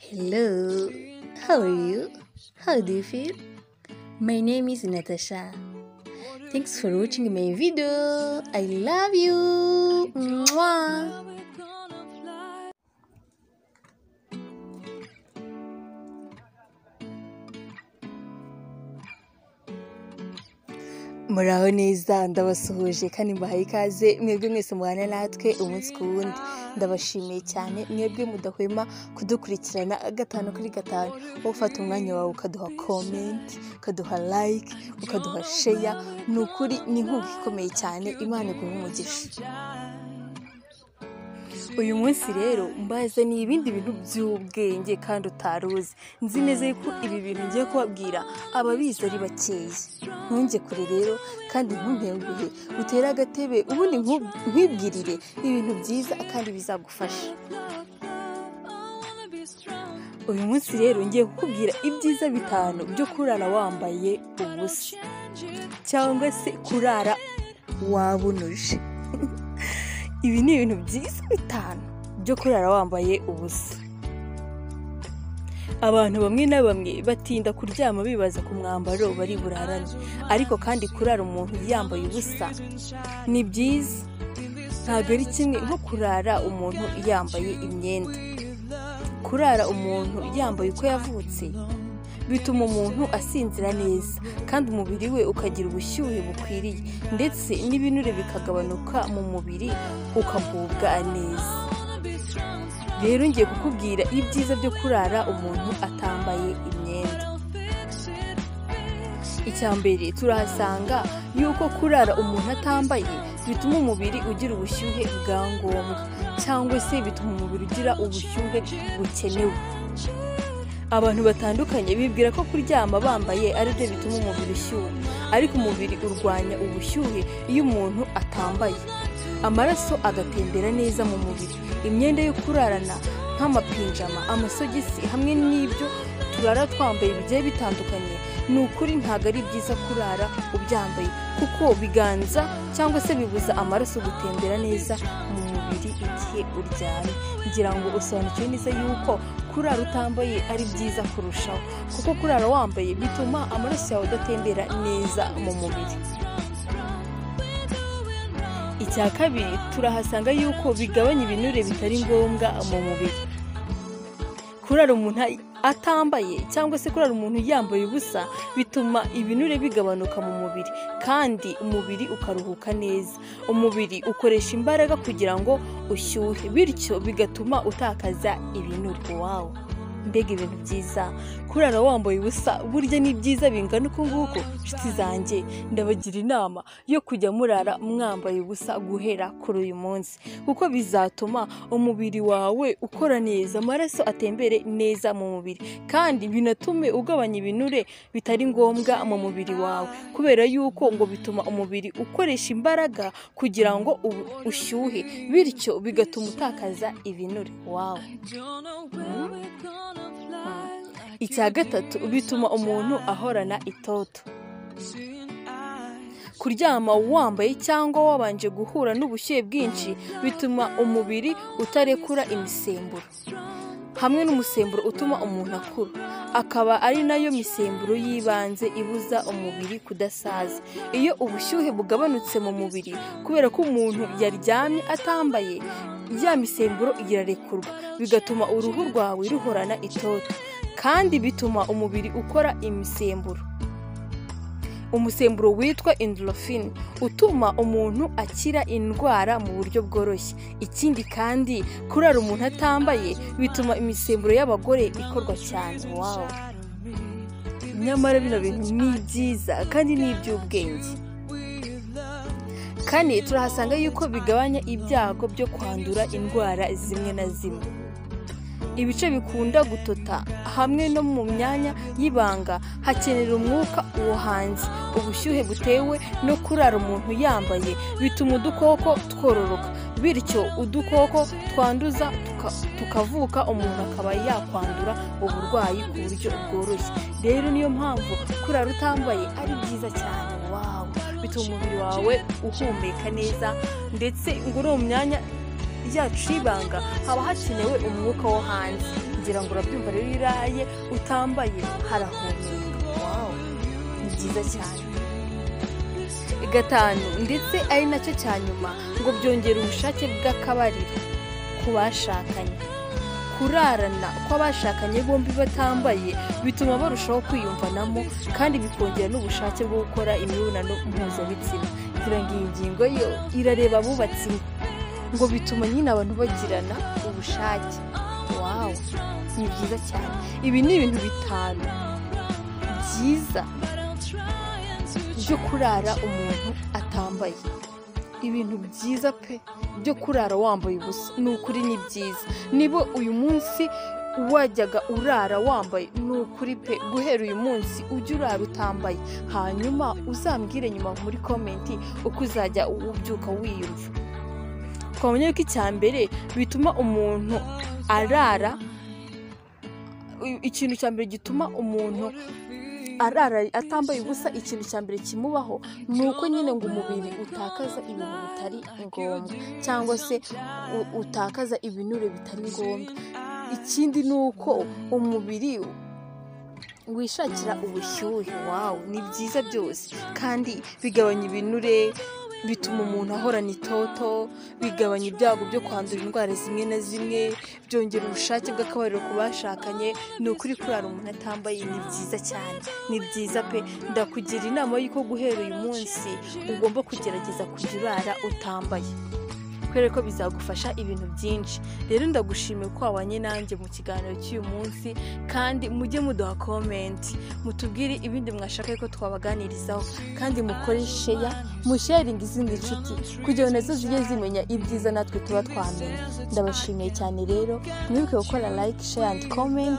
Hello, how are you? How do you feel? My name is Natasha. Thanks for watching my video. I love you. Mwah. Muraho neza, ndabasuhuje kandi mbahaye ikaze mwebwe mwese mubana natwe umunsi ku wundi. Ndabashimiye cyane mwebwe mudahwema kudukurikirana 5 kuri 5. Wowe ufata umwanya wawe ukaduha comment, ukaduha like, ukaduha share, ni ukuri ni inkunga ikomeye cyane. Imana iguhe umugisha. Uyu munsi rero mbazaniye ibindi bintu by'ubwenge kandi utaruzi. Nzi neza yuko ibi bintu ngiye kubabwira ababizi ari bakeya. Ntunge kure rero kandi ntuntenguhe, utere agatebe ubundi nkwibwirire ibintu byiza kandi bizagufasha. Uyu munsi rero ngiye kukubwira ibyiza 5 byo kurara wambaye ubusa cyangwa se kurara wabunuje. Ibi ni ibintu byiza 5 byo kurara wambaye ubusa. Abantu bamwe na bamwe batinda kuryama bibaza ku mwambaro bari burarane, ariko kandi kurara umuntu yambaye ubusa ni byiza, ntabwo ari kimwe nko kurara umuntu yambaye imyenda. Kurara umuntu yambaye uko yavutse bituma umuntu asinzira neza kandi umubiri we ukagira ubushyuhe bukwiriye, ndetse n'ibinure bikagabanuka mu mubiri ukagubwa neza. Rero ngiye kukubwira ibyiza byo kurara umuntu atambaye imyenda. Icya mbere turahasanga yuko kurara umuntu atambaye bituma umubiri ugira ubushyuhe bwa ngombwa, cyangwa se bituma umubiri ugira ubushyuhe bukenewe. Abantu batandukanye bibwira ko kuryama bambaye ari byo bituma umubiri ushyuha, ariko umubiri urwanya ubushyuhe iyo umuntu atambaye. Amaraso agatembera neza mu mubiri. Imyenda yo kurarana nk'amapinjama, amasogisi hamwe n'ibyo turara twambaye bigiye bitandukanye, ni ukuri ntabwo ari byiza kurara ubyambaye kuko biganza cyangwa se bibuza amaraso gutembera neza mu mubiri igihe uryamye. Ngira ngo usobanukiwe neza yuko kurara utambaye ari byiza kurushaho, kuko kurara wambaye bituma amaraso yawe adatembera neza mu mubiri. Icya kabiri turahasanga yuko bigabanya ibinure bitari ngombwa mu mubiri. Kurara umuntu atambaye cyangwa se kurara umuntu yambaye ubusa bituma ibinure bigabanuka mu mubiri kandi umubiri ukaruhuka neza. Umubiri ukoresha imbaraga kugira ngo ushyuhe, bityo bigatuma utakaza ibinure. Wow, mbega ibintu byiza! Kurara wambaye ubusa burya ni byiza bingana uku nguku. Nshuti zanjye, ndabagira inama yo kujya murara mwambaye ubusa guhera kuri uyu munsi, kuko bizatuma umubiri wawe ukora neza, amaraso atembere neza mu mubiri, kandi binatume ugabanya ibinure bitari ngombwa mu mubiri wawe, kubera yuko ngo bituma umubiri ukoresha imbaraga kugira ngo ushyuhe, bityo bigatuma utakaza ibinure. Wow. Icya gatatu bituma umuntu ahorana itoto. Kuryama wambaye cyangwa wabanje guhura n'ubushyuhe bwinshi bituma umubiri utarekura imisemburo, hamwe n'umusemburo utuma umuntu akura, akaba ari nayo misemburo y'ibanze ibuza umubiri kudasaza. Iyo ubushyuhe bugabanutse mu mubiri kubera ko umuntu yaryamye atambaye, ya misemburo irarekurwa, bigatuma uruhu rwawe ruhorana itoto, kandi bituma umubiri ukora imisemburo. Umusemburo witwa endorphin utuma umuntu akira indwara mu buryo bworoshye. Ikindi kandi kurara umuntu atambaye bituma imisemburo y'abagore ikorwa cyane. Wow. Nyamara bino bintu ni byiza kandi ni iby'ubwenge. Kane turahasanga yuko bigabanya ibyago byo kwandura indwara zimwe na zimwe. Ibice bikunda gutota hamwe no mu myanya y'ibanga hakenera umwuka wo hanze. Ubushyuhe butewe no kurara umuntu yambaye bituma udukoko twororoka, bityo udukoko twanduza tukavuka, umuntu akaba yakwandura uburwayi ku buryo bworoshye. Rero niyo mpamvu kurara utambaye ari byiza cyane. Wow, bituma umubiri wawe uhumeka neza, ndetse ngo uri mu myanya yacu y'ibanga haba hakenewe umwuka wo hanze. Ngira ngo urabyumva rero, iyo uraye utambaye harahumeka. Wow, ni byiza cyane. Gatanu, ndetse ari nacyo cya nyuma, ngo byongera ubushake bw'akabariro ku bashakanye. Kurarana kw'abashakanye bombi batambaye bituma barushaho kwiyumvanamo, kandi bikongera n'ubushake bwo gukora imibonano mpuzabitsina. Ngira ngo iyi ngingo yo irareba abubatsi, ngo bituma nyine abantu bagirana ubushake. Wow, ni byiza cyane. Ibi ni ibintu 5 byiza byo kurara umuntu atambaye. Ibintu byiza pe byo kurara wambaye ubusa, ni ukuri ni byiza. Niba uyu munsi wajyaga urara wambaye, ni ukuri pe guhera uyu munsi ujye urara utambaye, hanyuma uzambwire nyuma muri comment uko uzajya ubyuka wiyumva. Twabonye ko icya mbere bituma umuntu arara, ikintu cya mbere gituma umuntu arara atambaye ubusa, ikintu cya mbere kimubaho ni uko nyine ngo umubiri utakaza ibintu bitari ngombwa, cyangwa se utakaza ibinure bitari ngombwa. Ikindi ni uko umubiri wishakira ubushyuhe. Wow, ni byiza byose, kandi bigabanya ibinure, bituma umuntu ahorana itoto, bigabanya ibyago byo kwandura indwara zimwe na zimwe, byongera ubushake bw'akabariro ku bashakanye. Ni ukuri kurara umuntu atambaye ni byiza cyane, ni byiza pe. Ndakugira inama y'uko guhera uyu munsi ugomba kugerageza kujya urara utambaye, kubera ko bizagufasha ibintu byinshi. Rero ndagushimiye ko wabanye nanjye mu kiganiro cy'uyu munsi, kandi mujye muduha comment, mutubwire ibindi mwashaka ko twabaganirizaho, kandi mukore share, musharinga izindi nshuti kugira ngo nazo zijye zimenya ibyiza natwe tuba twamenye. Ndabashimiye cyane rero, mwibuke gukora like, share and comment.